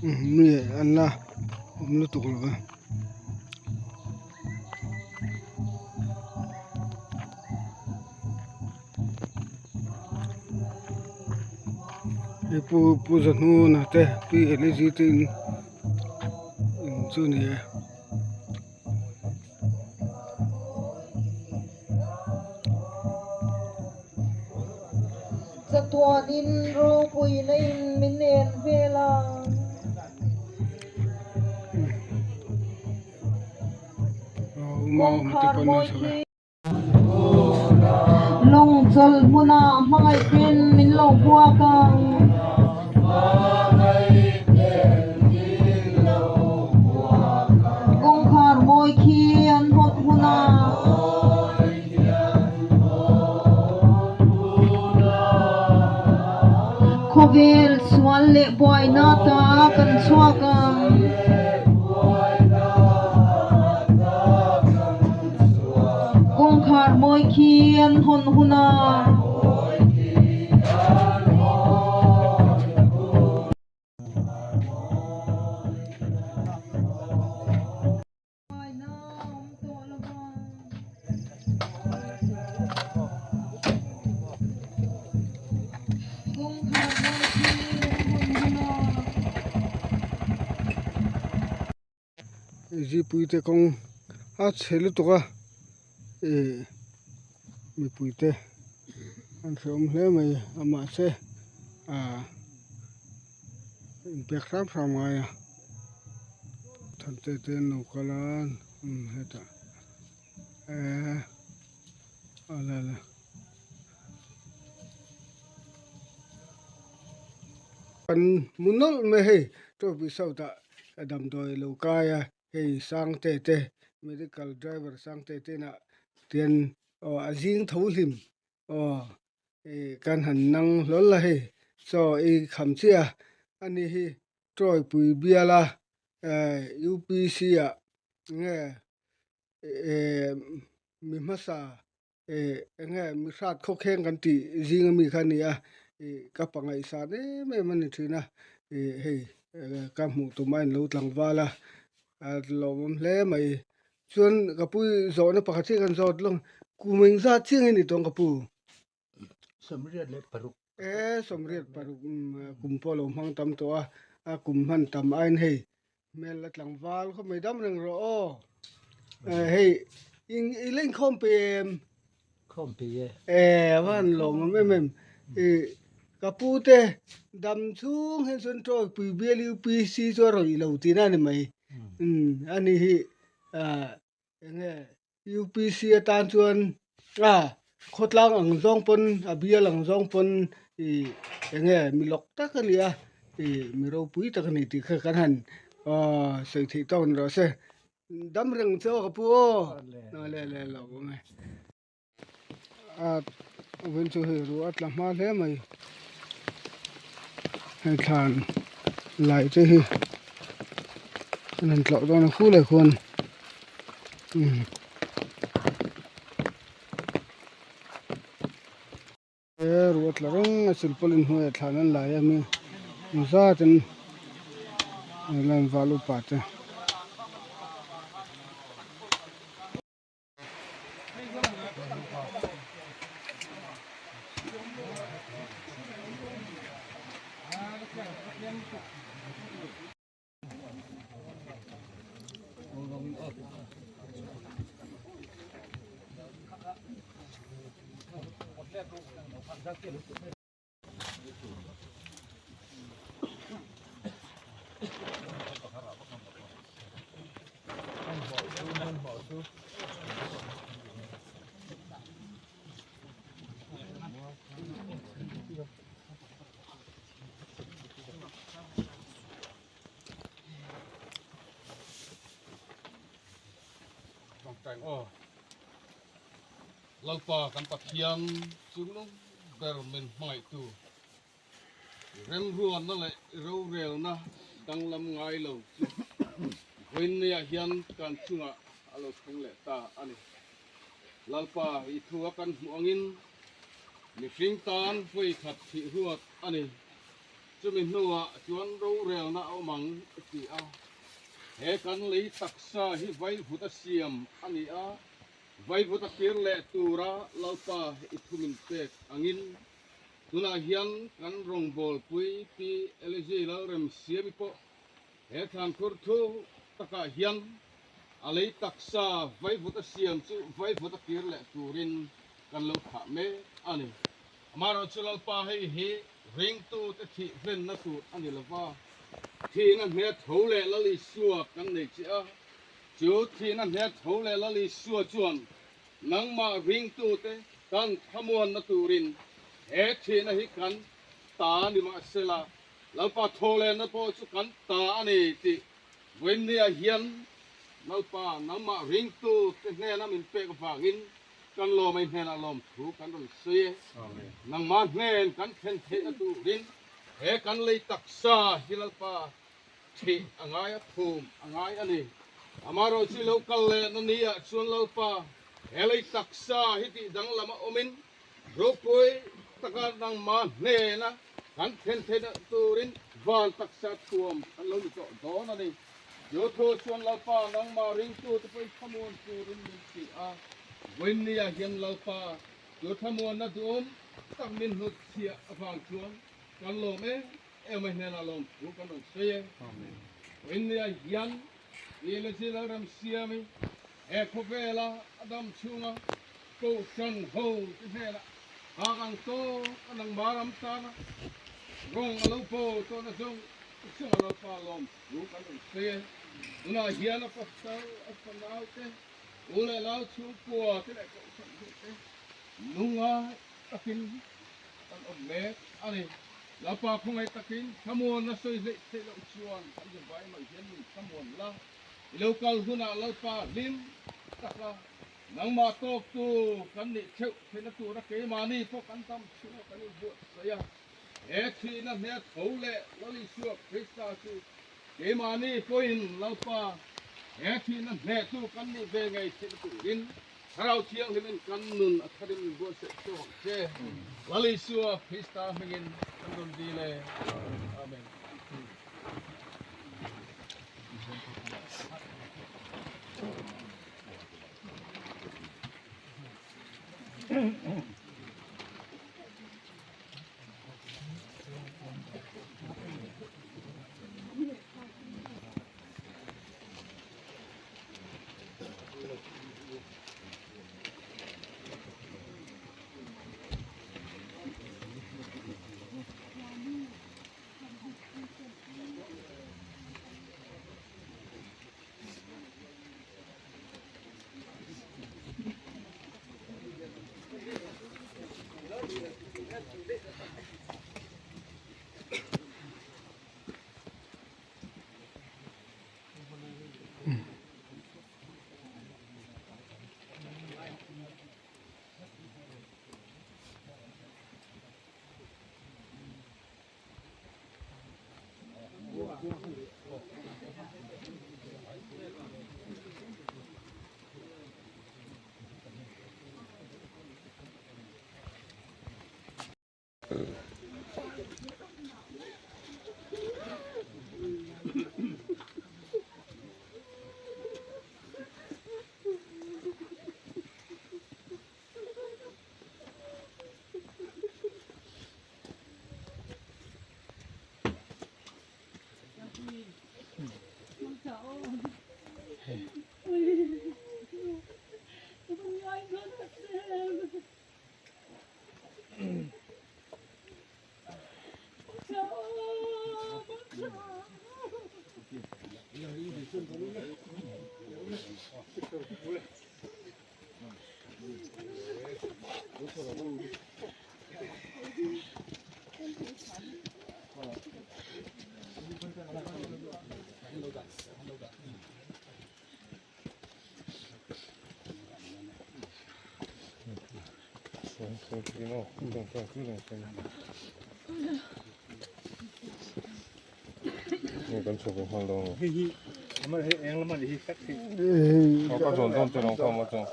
Mi an la awm lutuk lo va. Hei pu pu Zahnuna te pi Elizii te in in chu a ni e. Chatuanin ropuina in min en vel a. Kawngkhar mawi khi. Lawng chawlh hmunah hmangaihten min lo buak a. Kawngkhar mawi khi an hawt hunah. Khawvel sual leh buaina ta kan chhuak a. Kawngkhar mawi khi an hawn hunah. Zipui te kawng a chhe lutuk a ih mipui te an hrehawm hle mai a mahse ah inpek hram hram ngai a thante te an lo kal a umm hetah eee a la la. Kan hmu nawlh mai hei trophy south ah damdawi lo kai a hei Sangte te medical driver Sangte te inah tian aw a zing tho hlim aw ih kan han nang hlawl a hei chaw ei kham chiah a ani hi trawipui bial a eh U_P_C ah nge eh mi hmasa. Eh enge mi hrat khawkheng kan tih zing ami kha a ni a ih ka pangaihsan em em a ni thin a ih hei ka hmuh tum a inlo tlangval a a lawmawm hle mai chuan ka pu zawhna pakhat chiah kan zawt lawng kum engzat chiah nge ni tawng ka pu? 34. E 36 kum pawh a lo hmang tam tawh a a kum hman tam aiin hei hmel a tlangval khawp mai dam reng rawh aw hei i la inkhawm pe em? Khawm pe e. E a va han lawm em em i ka pu te dam chhung hian chuan tawipui bial UPC chu a rawih lo tihna a ni mai ani hi enge UPC atan chuan a khawtlang ang zawng pawn a bial ang zawng pawn ih eng nge mi lawk tak a ni a ih mi ropui tak a ni tih kha kan han aw sawi theih tawk ni rawh se dam reng che aw ka pu aw aw le le lo awm e a vawiin chu hei ruah a tla hma hle mai hei thlan laih te hi an han tlawh dawn a khu leh khuan umm. He ruah tla reng a silpaulin hnuaiah thlan an lai a mi zatin line val upa te. Lalpa kan Pathian chungnung ber min hmangaihtu remruatna leh rorelna danglam ngai lo chu vawiinniah hian kan chungah a lo thleng leh ta a ni. Lalpa i thu a kan hmuh angin mihring tan vawi khat thih ruat a ni. Chumi hnuah chuan rorelna a awm ang a ti a. He kan lei taksa hi vaivut a siam a ni a, vaivut a kir leh tura Lalpa i thu min pek angin tunah hian kan rawngbawlpui Pi Elizee Lalremsiami pawh he thlankhur thu takah hian a lei taksa vaivut a siam chu vaivut a kir leh turin kan lo thlah mek a ni. Amaherawhchu Lalpa hei hi ringtute thih hlenna tur a ni lova, thihna hne tho leh Lal Isua kan nei che a, chu thihna hne tho leh Lal Isua chuan nangmah ringtute kan thlamuanna turin he thihna hi kan ta ni mahsela Lalpa thawhlenna pawh chu kan ta a ni tih vawiinniah hian Lalpa nangmah ringtute hnena min pek avangin Kan lawmei hnenah lawmthu kan rawn sawi e. Nangmah hnen kan thlen theihna turin he kan lei taksa hi Lalpa thih a ngai a, phum a ngai a ni. Amaherawhchu i lo kal leh na ni ah chuan Lalpa he lei taksa hi tih danglam a awmin ropui taka nangmah hnena kan thlen theihna turin van taksa thuam kan lo ni tawh dawn a ni. Chu thu chuan Lalpa nangmah ringtute pawhin thlamuan turin min ti a, vawiinniah hian Lalpa chu thlamuanna duhawm tak min hnutchhiah avang chuan kan lawm em em a, hnenah lawmthu kan rawn sawi e. Vawiinniah hian Elesi Lalramsiami he khawvela a dam chhunga Kohhran ho te hnenah hak ang tawk a nangmah ram tana rawng a lo bawl tawhna zawng chunga Lalpa lawm thu kan rawn sawi e. Tunah hian a pastor, a fanau te, u leh lau chhungkua te leh kohhran ho te lungngai takin kan awm mek a ni. Lalpa khawngaih takin thlamuanna sawi hleih theih loh chuan kan zavai mai hian min thlamuan la. I lo kal hunah Lalpa hlim taka Nangmah tawktu kan nih theuh theihna tura keimahni pawh kan dam chhunga kan inbuatsaih a, he thihna hne tho leh Lal Isua Krista chu keimahni pawhin Lalpa he thihna hnehtu kan nih ve ngei theihna turin Thlarau Thianghlimin kan nun a tharin min buatsaih chhuak ang che. Lal Isua Krista hmingin kan rawn dil e. Amen.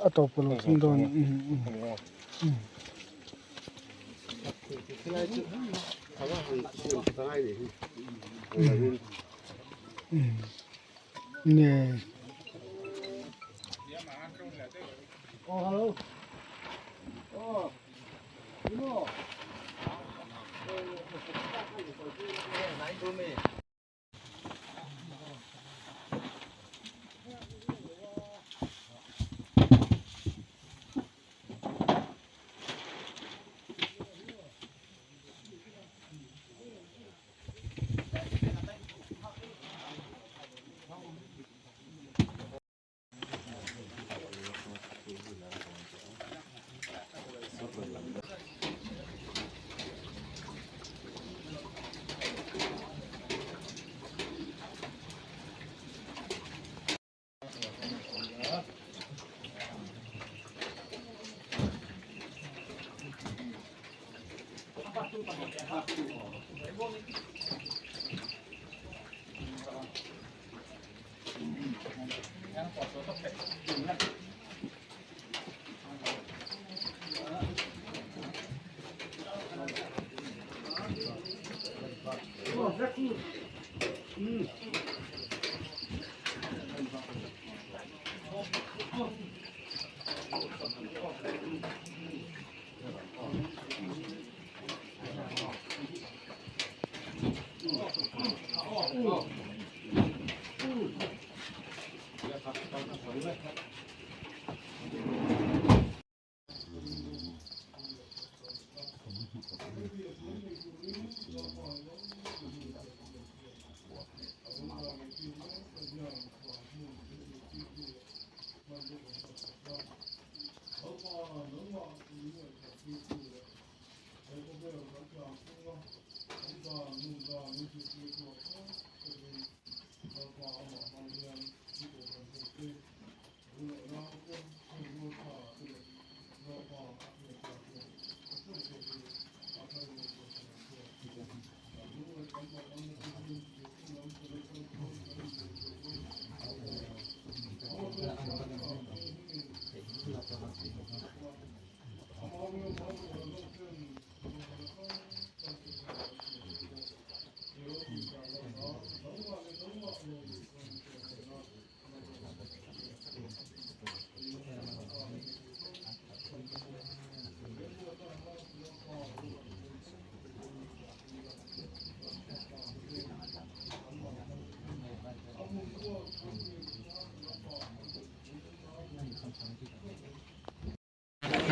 A tawp lo thung dawn. Nge.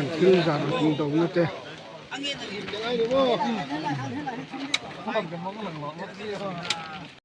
An thil zar an do na te.